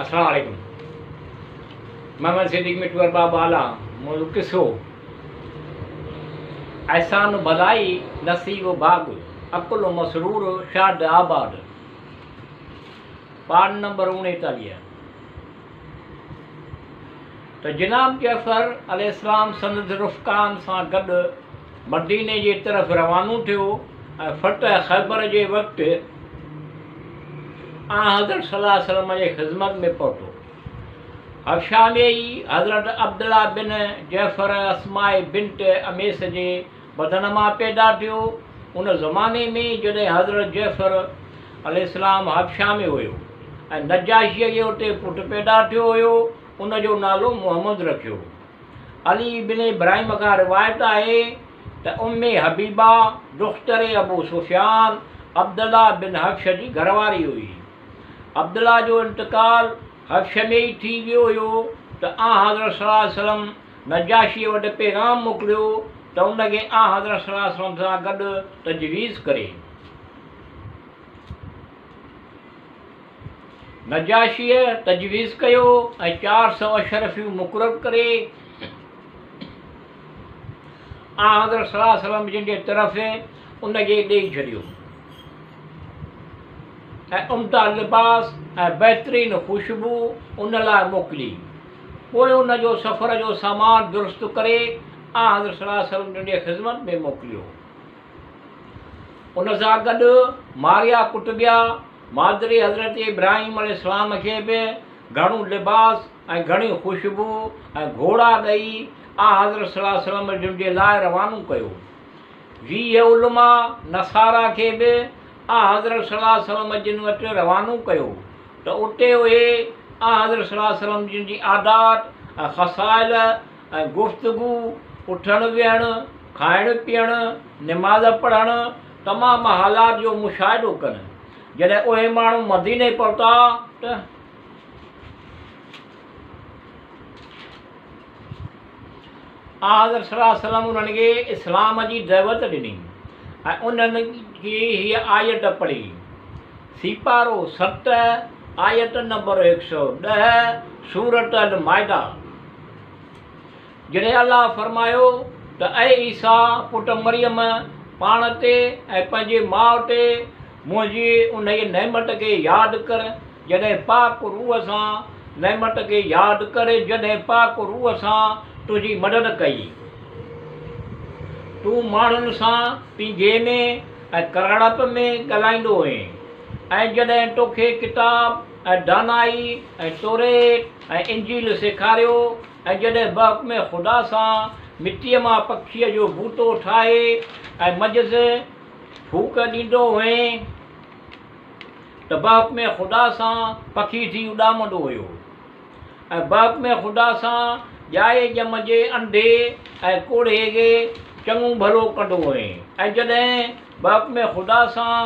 السلام عليڪم محمد صديق مٺو ارباب بالا منهنجو قصو احسان ڀلائي نصيب ڀاڳ عقل مسرور شاد آباد پارٽ نمبر 39. ته جناب جعفر عليه السلام سندس رفقائن سان گڏ مديني جي طرف روانو ٿيو ۽ فتح خيبر جي وقت آنحضرت صلي الله عليه وسلم جي خدمت ۾ پهتو. حبشه ۾ ئي حضرت عبدالله بن جعفر اسماء بنت عميس جي بدن مان پيدا ٿيو. ان زماني ۾ جڏهن حضرت جعفر عليه السلام حبشه ۾ هيو ۽ نجاشيء کي اتي پٽ پيدا ٿيو هيو، ان جو نالو محمد رکيو. علي بن ابراهيم کان روايت آهي ته ام حبيبه دختر ابو سفيان عبدالله بن حبش جي گهرواري هئي. عبدالله جو انتقال حبش ۾ ئي ٿي ويو هيو ته آنحضرت صلي الله عليه وسلم نجاشيء وٽ پيغام موڪليو ته ان کي آنحضرت صلي الله عليه وسلم سان گڏ تجويز ڪري. نجاشيء تجويز ڪيو ۽ 400 اشرفيون مقرر ڪري آنحضرت صلي الله عليه وسلم جن جي طرف ان کي ڏيئي ڇڏيو ۽ عمده لباس ۽ بهترين خوشبو ان لاء موڪلي. پوء ان جو سفر جو سامان درست ڪري آنحضرت صلي الله عليه وسلم جن جي خدمت ۾ موڪليو. ان سان گڏ ماريا ڪٽبيا مادري حضرت ابراهيم عليه السلام کي به گهڻو لباس ۽ گهڻي خوشبو ۽ گهوڙا ڏئي آنحضرت صلي الله عليه وسلم جن جي لاء روانو ڪيو. 20 علماء نصاريٰ کي به آنحضرت صلي الله عليه وسلم جن وٽ روانو ڪيو ته اتي اهي آنحضرت صلي الله عليه وسلم جن جي عادات ۽ خصائل ۽ گفتگو، اٿڻ ويهڻ، کائڻ پيئڻ، نماز پڙهڻ، تمام حالات جو مشاهدو ڪن. جڏهن اهي ماڻهو مديني پهتا ته. آنحضرت صلي الله عليه وسلم انهن کي اسلام جي دعوت ڏني ۽ انهن کي هيء آيت پڙهي، سيپارو 7، آيت نمبر 110، سورة المائده. جڏهن الله فرمايو ته اي عيسيٰ پٽ مريم! پاڻ تي ۽ پنهنجي ماء تي منهنجي انهيء نعمت کي ياد ڪر، جڏهن پاڪ روح سان نعمت کي ياد ڪر، جڏهن پاڪ روح سان تنهنجي مدد ڪئي. تون ماڻهن سان پينگهي ۾ ۽ ڪراڙپ ۾ ڳالهائيندو هئين، ۽ جڏهن توکي ڪتاب ۽ دانائي ۽ توريت ۽ انجيل سيکاريو، ۽ جڏهن بحڪم خدا سان مٽيء مان پکيء جو بوتو ٺاهي ۽ منجهس ڦوڪ ڏيندو هئين ته بحڪم خدا سان پکي ٿي اڏامندو هيو، ۽ بحڪم خدا سان ڄائي ڄم جي انڌي ۽ ڪوڙهي کي چڱو ڀلو ڪندو هئين، ۽ جڏهن بحڪم خدا سان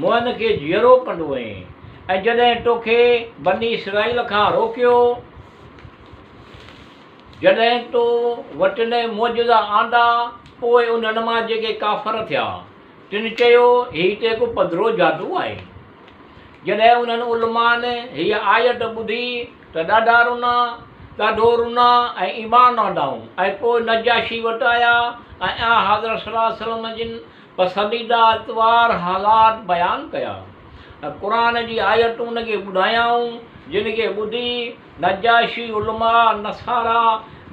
مئن کي جيئرو ڪندو هئين، ۽ جڏهن توکي بني اسرائيل کان روڪيو. جڏهن تو وٽن معجزا آندا، پوء انهن مان جيڪي ڪافر ٿيا، تن چيو، هي ته هڪ پڌرو جادو آهي. جڏهن انهن علمائن هيء آيت ٻڌي ته ڏاڍا رنا، ڏاڍو رنا ۽ ايمان آندائون ۽ پوء نجاشي وٽ آيا ۽ آنحضرت صلي الله عليه وسلم جن پسنديده اطوار حالات بيان ڪيا ۽ قرآن جي آيتون ان کي ٻڌايائون، جن کي ٻڌي نجاشي، علماء، نصارا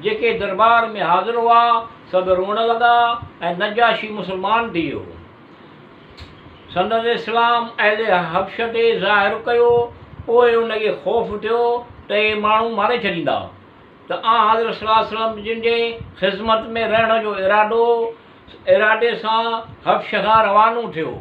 جيڪي دربار ۾ حاضر هئا، سڀ روئڻ لڳا ۽ نجاشي مسلمان ٿي ويو. سندس اسلام اهل حبش تي ظاهر ڪيو، پوء ان کي خوف ٿيو ته اهي ماڻهو ماري ڇڏيندا ته آنحضرت صلي الله عليه وسلم جن جي خذمت ۾ رهڻ جو ارادو ارادي سان حبش کان روانو ٿيو.